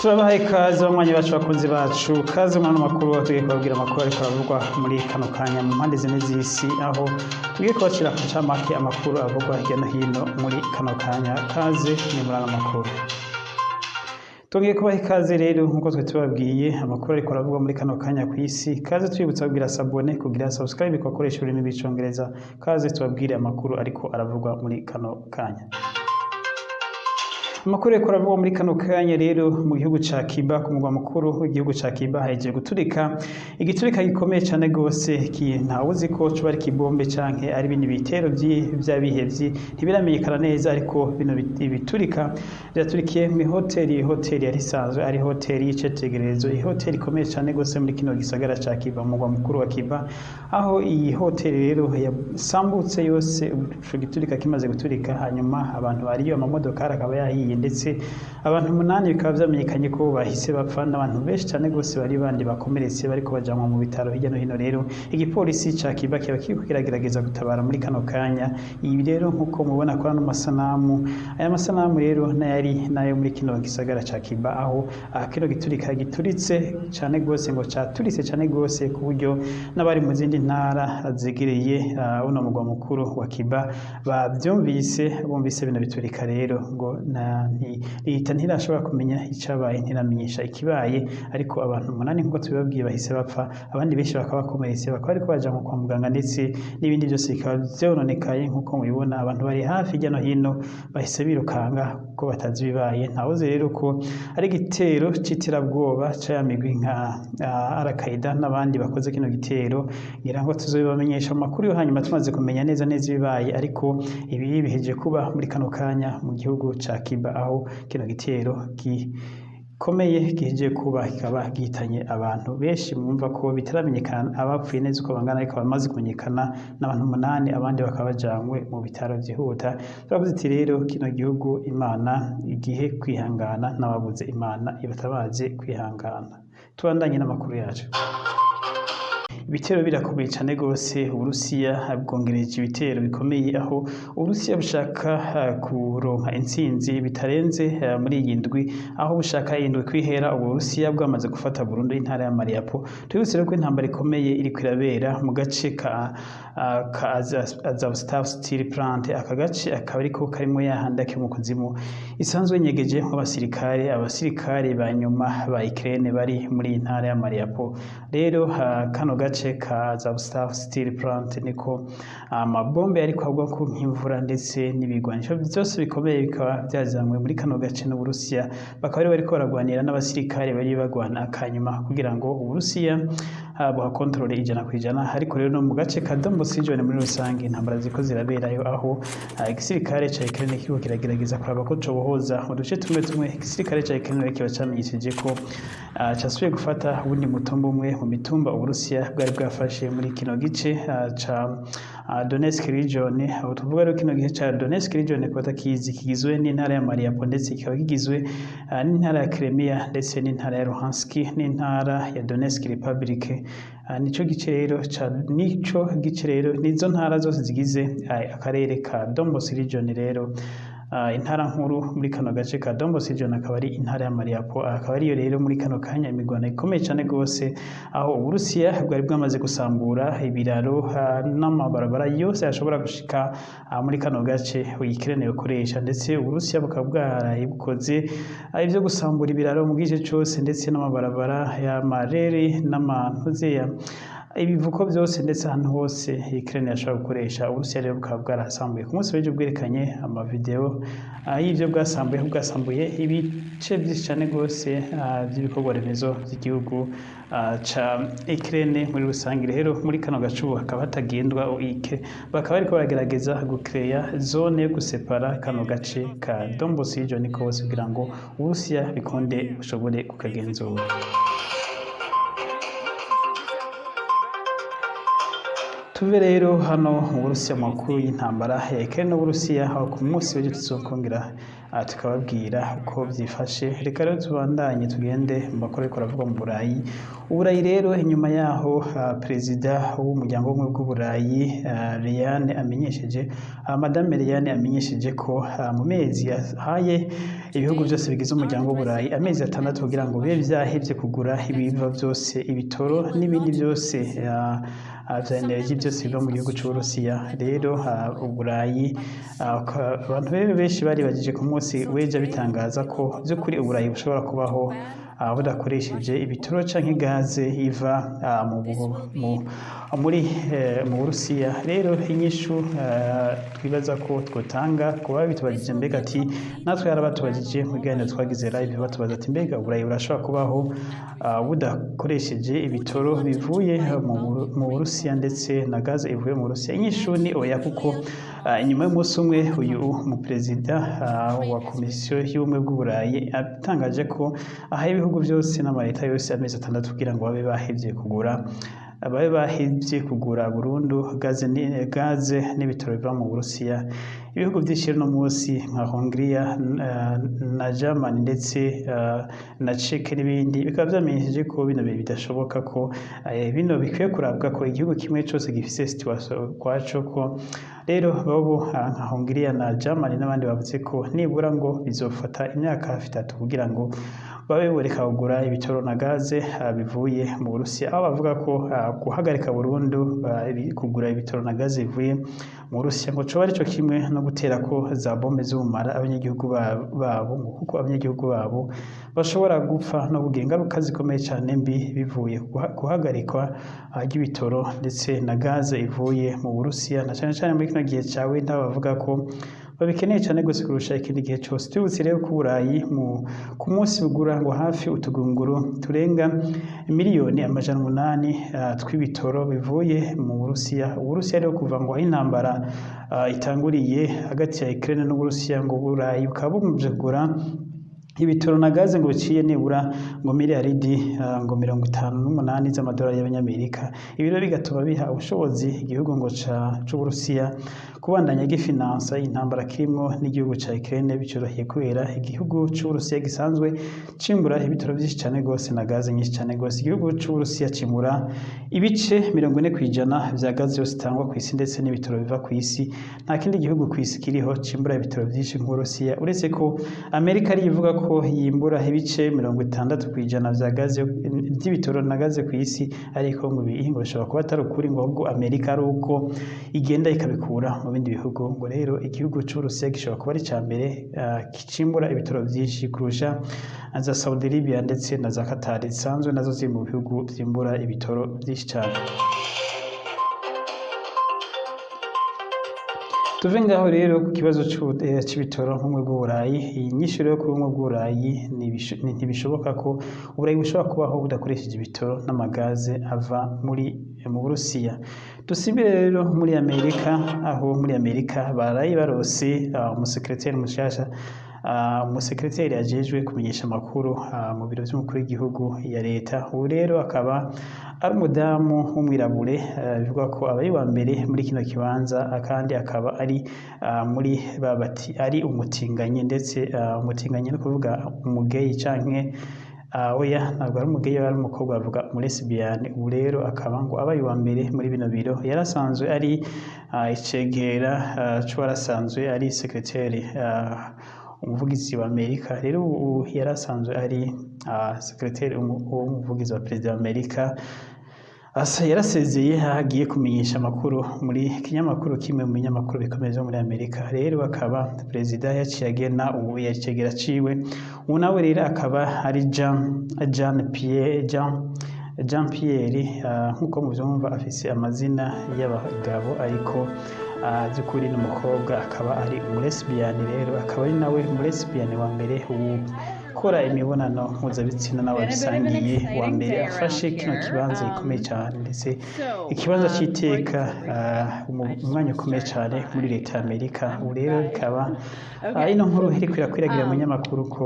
Turabahaye ikaze, banywanyi bacu, bakunzi bacu, kaze mu makuru. Tugiye kubabwira amakuru ariko aravugwa muri kano kanya mu mpande zine z'isi, aho tugiye kubacira ku ncamake amakuru avugwa hirya no hino muri kano kanya. Kaze ni muri ano makuru. Tugiye kubaha ikaze rero nk'uko twe tubabwiye amakuru ariko aravugwa muri kano kanya ku isi. Kaze twibutsa kugira s'abonner, kugira subscribe ku bakoresha ururimi rw'Icongereza. Kaze tubabwire amakuru ariko aravugwa muri kano kanya. Amakuru ariko aravugwa muri kano kanya rero, mu gihugu ca Cuba, ku mugwa mukuru w'igihugu ca Cuba, hahejeje guturika igiturika gikomeye cane gose. Ntawuzi ko coba ari kibombe canke ari ibindi bitero vy'abihevyi, ntibiramenyekana neza. Ariko bino ibiturika vyaturikiye mu hoteli, hoteli yari isanzwe ari hoteli y'icitegererezo, ihoteli ikomeye cane gose muri kino gisagara ca Cuba, mu mugwa mukuru wa Cuba, aho iyi hoteli rero yasambutse yose ico giturika kimaze guturika. Hanyuma abantu bariyo, amamodokari akaba yahiye, ndetse abantu umunani bikaba vyamenyekanye ko bahise bapfa, n'abantu benshi cane gose bari bandi bakomeretse bariko bajanwa mu bitaro hirya no hino. Rero igipolisi ca Cuba kiba kiriko kiragerageza gutabara muri kano kanya. Ibi rero nkuko mubona ko ano masanamu, aya masanamu rero n'ayari nayo muri kino gisagara ca Cuba, aho kino giturika gituritse cane gose, ngo caturitse cane gose ku buryo n'abari mu zindi ntara zegereye uno mugwa mukuru wa Cuba bavyumvise, bumvise bino biturika. Rero ngo leta ntirashobora kumenya icabaye, ntiramenyesha ikibaye, ariko abantu umunani nkuko tubibabwiye bahise bapfa, abandi benshi bakaba bakomeretse, bakaba bariko bajanwa kwa muganga, ndetse n'ibindi byose bikaba vyononekaye nkuko mubibona. Abantu bari hafi hirya no hino bahise birukanga kuko batazi ibibaye. Ntawuzi rero ko ari igitero c'iterabwoba ca migwi nka Al-Qaeda n'abandi bakoze kino gitero. Ngira ngo tuzobibamenyesha mu makuru yo hanyuma tumaze kumenya neza neza ibibaye, ariko ibi bihejeje kuba muri kano kanya mu gihugu ca Cuba, aho kino gitero gikomeye gihejeje kuba, kikaba gihitanye abantu benshi. Mwumva ko bitaramenyekana abapfuye neza uko bangana, ariko bamaze kumenyekana n'abantu umunani, abandi bakaba bajanywe mu bitaro vyihuta. Turavuze iti rero kino gihugu Imana igihe kwihangana, n'ababuze Imana ibatabaze kwihangana. Tubandanye n'amakuru yacu. Ibitero birakomeye cane gose. Uburusiya bwongereje ibitero bikomeye, aho Uburusiya bushaka kuronka intsinzi bitarenze muri iyi ndwi, aho bushaka indwi kwihera Uburusiya bwamaze gufata burundu intara ya Mariupol. Twibutse rero ko intambara ikomeye iriko irabera mu gace ka Azovstal Steel Plant. Aka gace akaba ariko karimwo ya handake mu kuzimu isanzwe nyegeje nk'abasirikare, abasirikare ba nyuma ba Ukraine bari muri iyi ntara ya Mariupol. Rero kano gace ka Azovstal Steel Plant niko amabombe ariko agwa ku nk'imvura, ndetse n'ibigwanisho byose bikomeye bikaba byazanywe muri kano gace n'Uburusiya. Bakaba bari bariko baragwanira n'abasirikare bari bagwana akanyuma kugira ngo Uburusiya buhakontorore 100%. Ariko rero no mu gace ka Donbas region muri rusange intambara ziko ziraberayo, aho igisirikare ca Ukraine kiriko kiragerageza kuraba ko cobohoza uduce tumwe tumwe. Igisirikare ca Ukraine kiba camenyesheje ko casubiye gufata uwundi mutumba umwe mu mitumba Uburusiya bwari bwafashe muri kino gice ca Donetsk region. Aho tuvuga rero kino gice ca Donetsk region, ku batakizi, kigizwe n'intara ya Mariupol, ndetse kikaba kigizwe n'intara ya Crimea, ndetse n'intara ya Luhansk, n'intara ya Donetsk Republic. Nico gice rero ca nico gice rero nizo ntara zose zigize akarere ka Donbas region. Rero intara nkuru muri kano gace ka Donbas region akaba ari intara ya Mariupol, akaba ariyo rero muri kano kanya imigwano ikomeye cane gose, aho Uburusiya bwari bwamaze gusambura ibiraro n'amabarabara yose ashobora gushika muri kano gace Ukraine yokoresha. Ndetse Uburusiya bukaba bwaraye bukoze ivyo gusambura ibiraro mu gice cose, ndetse n'amabarabara y'amarere n'amantuzeya, ibivuko byose, ndetse ahantu hose Ukraine yashobora gukoresha. Uburusiya rero bukaba bwarasambuye ku munsi w'ejo, bwerekanye amavideo y'ivyo bwasambuye, aho bwasambuye ibice byinshi cyane rwose by'ibikorwa remezo by'igihugu ca Ukraine muri rusange. Rero muri kano gace ubu hakaba hatagendwa, bakaba bariko baragerageza gucreya zone yo gusepara kano gace ka Donbas region kose kugira ngo Uburusiya bikunde bushobore kukagenzura. Tuve rero hano mu Burusiya mu makuru y'intambara ya Ukraine n'Uburusiya, aho ku munsi w'ejo tuzokongera tukababwira uko vyifashe. Reka rero tubandanye, tugende mu makuru ariko aravugwa mu Burayi. Uburayi rero, inyuma yaho perezida w'umuryango w'ubumwe bw'Uburayi Leanne amenyesheje, Madame Leanne amenyesheje ko mu mezi yahaye ibihugu byose bigize umuryango w'Uburayi amezi 6 kugira ngo bibe vyahevye kugura ibiva byose, ibitoro n'ibindi byose vya energy byose biva mu gihugu c'Uburusiya. Rero Uburayi, abantu rero benshi baribagije ku munsi w'ejo bitangaza ko vy'ukuri Uburayi bushobora kubaho budakoresheje ibitoro canke gaze iva muri mu Burusiya. Rero inyishu twibaza ko twotanga kuba bitubajije, mbega ati natwe yarabatubajije mu biganiro twagize live, batubaza ati: "Mbega Uburayi burashobora kubaho budakoresheje ibitoro bivuye mu Burusiya ndetse na gaze ivuye mu Burusiya?" Inyishu ni oya, kuko inyuma y'umunsi umwe uyu muperezida wa Komisiyo y'Ubumwe bw'Uburayi atangaje ko ahaye ibihugu byose n'amaleta yose amezi 6 kugira ngo babe bahevye kugura burundu gaze n'ibitoro biva mu Burusiya, ibihugu vyinshi rero uno munsi nka Hongria na Germany ndetse na Czech n'ibindi bikaba vyamenyesheje ko bino bintu bidashoboka, ko bino bikwiye kurabwa ko igihugu kimwe cose gifise situation ukwaco. Ko rero bobo nka Hongria na Germany n'abandi bavuze ko nibura ngo bizofata imyaka hafi 3 kugira ngo babe boreka kugura ibitoro na gaze bivuye mu Burusiya, aho bavuga ko guhagarika burundu kugura ibitoro na gaze bivuye mu Burusiya ngo coba arico kimwe no gutera ko za bombe z'ubumara abanyagihugu babo, ngo kuko abanyagihugu babo bashobora gupfa no kugira ingaruka zikomeye cane mbi bivuye guhagarikwa ry'ibitoro ndetse na gaze ivuye mu Burusiya, na cane cane muri kino gihe ca winter bavuga ko babikeneye cane gose kurusha ikindi gihe cose. Tubibutse rero ko Uburayi ku munsi bugura ngo hafi utugunguru turenga 800,000,000 tw'ibitoro bivuye mu Burusiya. Uburusiya rero, kuva ngo aho intambara itanguriye hagati ya Ukraine n'Uburusiya, ngo Uburayi bukaba bugumije kugura ibitoro na gaze ngo biciye nibura ngo miliyaridi ngo 58 z'amadolari y'abanyamerika. Ibi rero bigatuma biha ubushobozi igihugu ngo c'Uburusiya kubandanya gifinansa intambara kirimwo n'igihugu ca Ukraine bicoroheye, kubera igihugu c'Uburusiya gisanzwe cimbura ibitoro vyinshi cane gose na gaze nyinshi cane gose. Igihugu c'Uburusiya cimbura ibice 40% vya gaze yose itangwa kw'isi ndetse n'ibitoro biva kw'isi. Nta kindi gihugu kw'isi kiriho cimbura ibitoro vyinshi nk'Uburusiya, uretse ko Amerika ariyo ivuga ko yimbura ibice 60% vya gaze, vy'ibitoro na gaze kw'isi, ariko ngo ibi ngo bishobora kuba atari ukuri, ngo ahubwo Amerika ari uko igenda ikabikura mu bindi bihugu. Ngo rero igihugu c'Uburusiya gishobora kuba ari ica mbere cimbura ibitoro vyinshi kurusha za Saudi Arabia ndetse na za Qatar zisanzwe nazo ziri mu bihugu vyimbura ibitoro vyinshi cane. Tuve ngaho rero ku kibazo c'ibitoro nk'ubumwe bw'Uburayi. Iyi nyishu rero ku bumwe bw'Uburayi ntibishoboka ko Uburayi bushobora kubaho budakoresheje ibitoro n'amagaze ava mu Burusiya. Dusimbire rero muri Amerika, aho muri Amerika baraye barose umusekreteri mushasha, umusekreteri ajejwe kumenyesha amakuru mu biro vy'umukuru w'igihugu ya leta. Ubu rero akaba ari umudamu w'umwirabure, bivugwa ko abaye uwa mbere muri kino kibanza, kandi akaba ari muri babati ari umutinganyi, ndetse umutinganyi no kuvuga umugeyi canke oya, ntabwo ari umugeyi, ari umukobwa, bavuga umulesbian. Ubu rero akaba ngo abaye uwa mbere muri bino biro. Yarasanzwe ari icegera c'uwarasanzwe ari sekreteri, umuvugizi wa Amerika. Rero ubu yarasanzwe ari sekreteri w'umuvugizi wa perezida wa Amerika. Asa yarasezeye aho agiye kumenyesha amakuru muri kinyamakuru kimwe mu binyamakuru bikomeye vyo muri Amerika. Rero akaba perezida yaciye agena ubu yacegera ciwe. Ubu nawe rero akaba ari Jean Pierre, nkuko muvyumva afise amazina y'abagabo, ariko by'ukuri ni umukobwa, akaba ari umulesbian. Rero akaba ari nawe umulesbian wa mbere ukora imibonano mpuzabitsina nawe bisangiye wa mbere afashe kino kibanza gikomeye cyane, ndetse ikibanza c'iteka, umwanya ukomeye cyane muri leta ya Amerika. Ubu rero bikaba ino nkuru iriko irakwiragira mu binyamakuru ko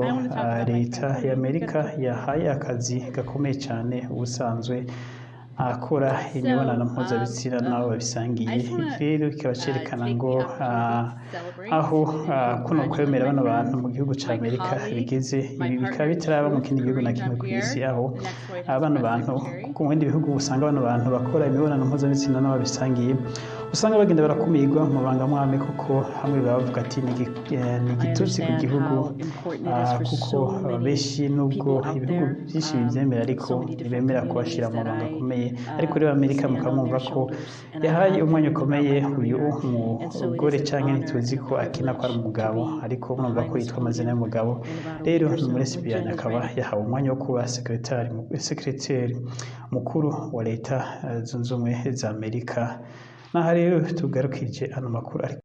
leta ya Amerika yahaye akazi gakomeye cyane ubusanzwe akora imibonano mpuzabitsina n'abo babisangiye. Iki rero kikaba cerekana ngo aho kuno kwemera bano bantu mu gihugu ca Amerika bigeze. Ibi bikaba bitaraba mu kindi gihugu na kimwe kw'isi, aho bano bantu, kuko mu bindi bihugu usanga bano bantu bakora imibonano mpuzabitsina n'abo babisangiye usanga bagenda barakumirwa mu banga mwame, kuko hamwe baba bavuga ati ni igitutsi ku gihugu, kuko benshi, nubwo ibihugu byinshi bibyemera, ariko ntibemera kubashyira mu mabanga akomeye. Ariko rero Amerika mukamwumva ko yahaye umwanya ukomeye uyu mugore, canke ntituzi ko akina ko ari umugabo, ariko murumva ko yitwa amazina y'umugabo. Rero ni muri lesbian, akaba yahawe umwanya wo kuba secrétaire mukuru wa Leta Zunze Ubumwe za Amerika. Naha rero tugarukije ano makuru.